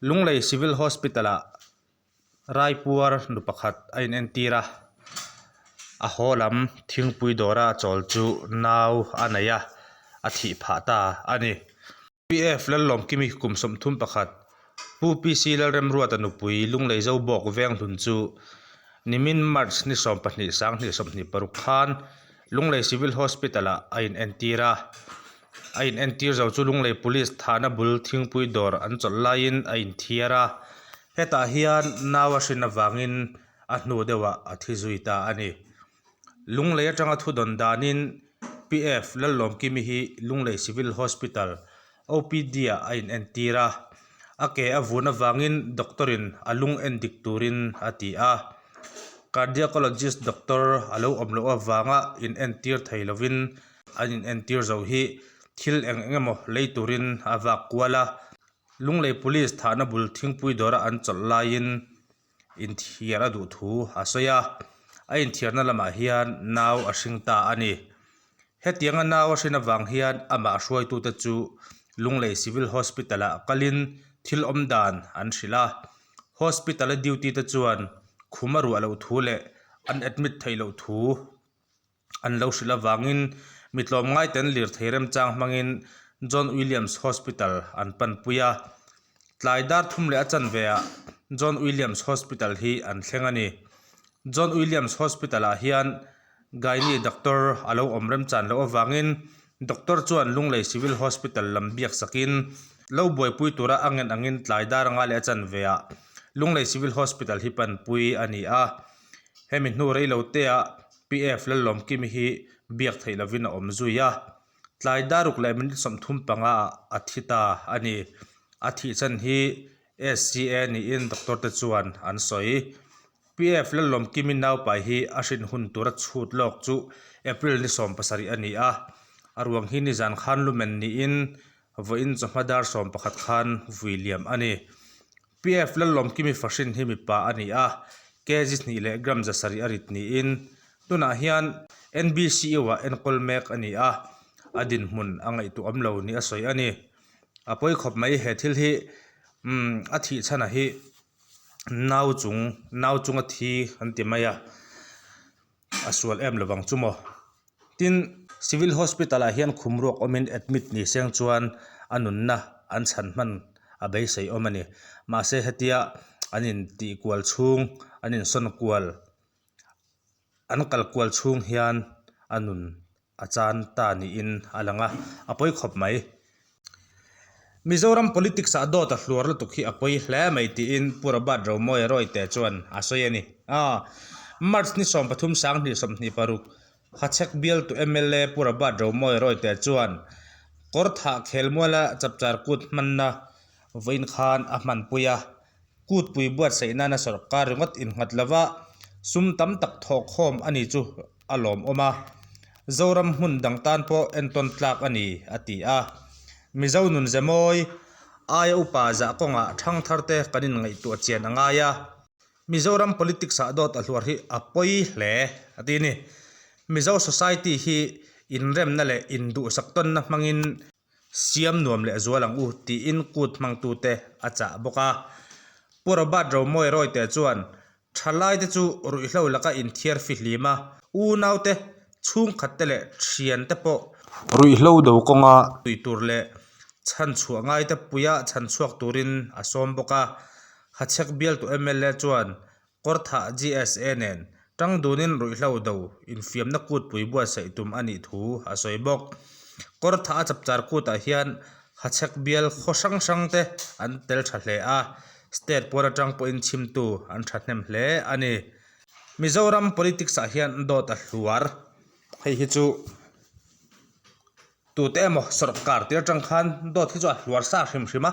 Lunglei Civil Hospital ah Raipuar nu pakhat a inentir a, a haw lam thingpui dawra chawl chu nau a nei a, a thih phah ta a ni. PF Lallawmkimi kum 31, Pu PC Lalremruata nupui Lunglei Zobawk Venghlun chu nimin March ni 12 2026 khan Lunglei Civil Hospital ah a inentir a. A inentir zo chu Lunglei Police thahna bul thingpui dawr an chawlh laiin a inthiar a, hetah hian nau a hrin avangin a hnu deuhah a thi zui ta a ni. Lunglei atanga thu dawn danin PF Lallawmkimi hi Lunglei Civil Hospital, OPD ah a inentir a, a ke a vun avangin doctor in a lung endik turin a ti a. Cardiacologist doctor a lo awm loh avanga inentir thei lovin An inentir zo hi thil eng eng emaw lei turin a vak kual a, Lunglei Police thahna bul thingpui dawra an chawlh laiin inthiar a duh thu a sawi a, a inthiarna lamah hian nau a hring ta a ni. Hetianga nau a hrin avang hian amah hruaitute chu Lunglei Civil Hospital-ah kalin thil awm dan an hrilh a, Hospital-a duty te chuan khum a ruah loh thu leh an admit theih loh thu An lo hrilh avangin mi tlawmngaiten lirthei remchang hmangin John Williams Hospital an panpui a. Tlai dar thum leh a chanve ah John Williams Hospital hi an thleng a ni. John Williams Hospital ah hian Gynae doctor a lo awm remchan loh avangin doctor chuan Lunglei Civil Hospital lam biak sakin lo buaipui tura a ngen angin tlai dar anga leh a chanve ah Lunglei Civil Hospital hi panpui a ni a. Hemi hnu reilo te ah PF Lallawmkimi hi biak theih lovin a awm zui a, tlai daruk leh minute 35 ah a thi ta a ni. A thih chhan hi SCA niin doctor te chuan an sawi. PF Lallawmkimi naupai hi a hrin hun tura chhut lawk chu April ni 17 a ni a, a ruang hi nizan khan lumen niin vawiin chawhma dar 11 khan vui liam a ni. PF Lallawmkimi Fahrin hi mipa a ni a, kg hnih leh gram 700 a rit niin tunah hian NBCU ah enkawl mek a ni a, a dinhmun a ngaihtuah awm lo ni a sawi a ni. A pawi khawp mai he thil hi umm a thih chhan a hi nau chung nau chunga thi an ti mai a, a sual em lovang chu maw. Tin, Civil Hospital ah hian khum ruak awmin admit ni seng chuan a nunna an chhan hman a beisei awm a ni. Mahse hetia an intih kual chhung, an insawn kual, an kal kual chhung hian a nun a chan ta niin a lang a, a pawi khawp mai. Mizoram politics ah dawt a hluar lutuk hi a pawi hle mai tiin Pu Robert Romawia Rawite chuan a sawi a ni. March ni 13 sanghnih 26 Hachhek bialtu mla Pu Robert Romawia Rawite chuan Kawrthah khelmuala chapchar kut hmanna vawiin khan a hmanpui a. Kutpui buatsaih nana sawrkar ringawt innghat lova sum tam tak thawhkhawm a ni chu a lawmawm a, Zoram hmun dang tan pawh entawn tlak a ni, a ti a. Mizo nun ze mawi, aia upa zah kawngah thangthar te kan inngaihtuah chian a ngai a. Mizoram politics ah dawt a hluar hi a pawi hle, a ti a ni. Mizo society hi inremna leh induhsak tawnna hmangin Siam nuam leh zual ang u tiin kut hmangtute a chah bawk a. Pu Robert Romawia Rawite chuan thalaite chu ruihhlo laka inthiar fihlim a, unaute, chhungkhatte leh thiante pawh ruihhlo do kawnga tui tur leh chhanchhuah ngaite puia chhanchhuak turin a sawm bawk a. Hachhek bialtu mla chuan Kawrthah GSA nen tang dunin ruihhlo do infiamna kutpui buatsaih tum a nih thu a sawi bawk. Kawrthah a chapchar kutah hian Hachhek bial khaw hrang hrang te an tel tha hle a, state pawn atang pawhin chhimtu an thahnem hle a ni. Mizoram politics ah hian dawt a hluar. Hei hi chu tute emaw sawrkar tir atang khan dawt hi chu a hluar sa hrim hrim a.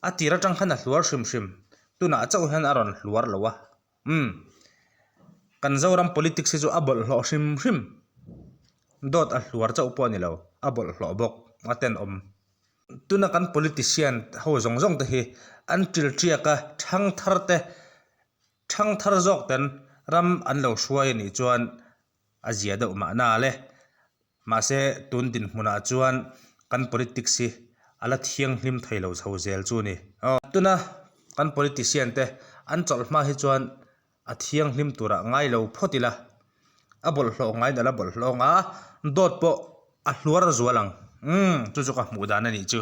A tir atang khan a hluar hrim hrim, tunah chauh hian a rawn hluar lo a, umm kan Zoram politics hi chu a bawlhhlawh hrim hrim, dawt a hluar chauh pawh a ni lo, a bawlhhlawh bawk a tenawm. Tuna kan politician ho zawng zawng te hi an ṭil ṭiak a, ṭhang thar te, ṭhang thar zawk ten ram an lo hruai a nih chuan a zia deuh mahna le. Mahse tun dinhmunah chuan kan politics hi a la thianghlim thei lo chho zel chu a ni. Tuna kan politician te an chawlh hma hi chuan a thianghlim turah ngai lo phawt ila, a bawlhhlawh ngaiin a la bawlhhlawh ang a, dawt pawh a hluar zual ang. Umm, chu chu ka hmuh dan a nih chu.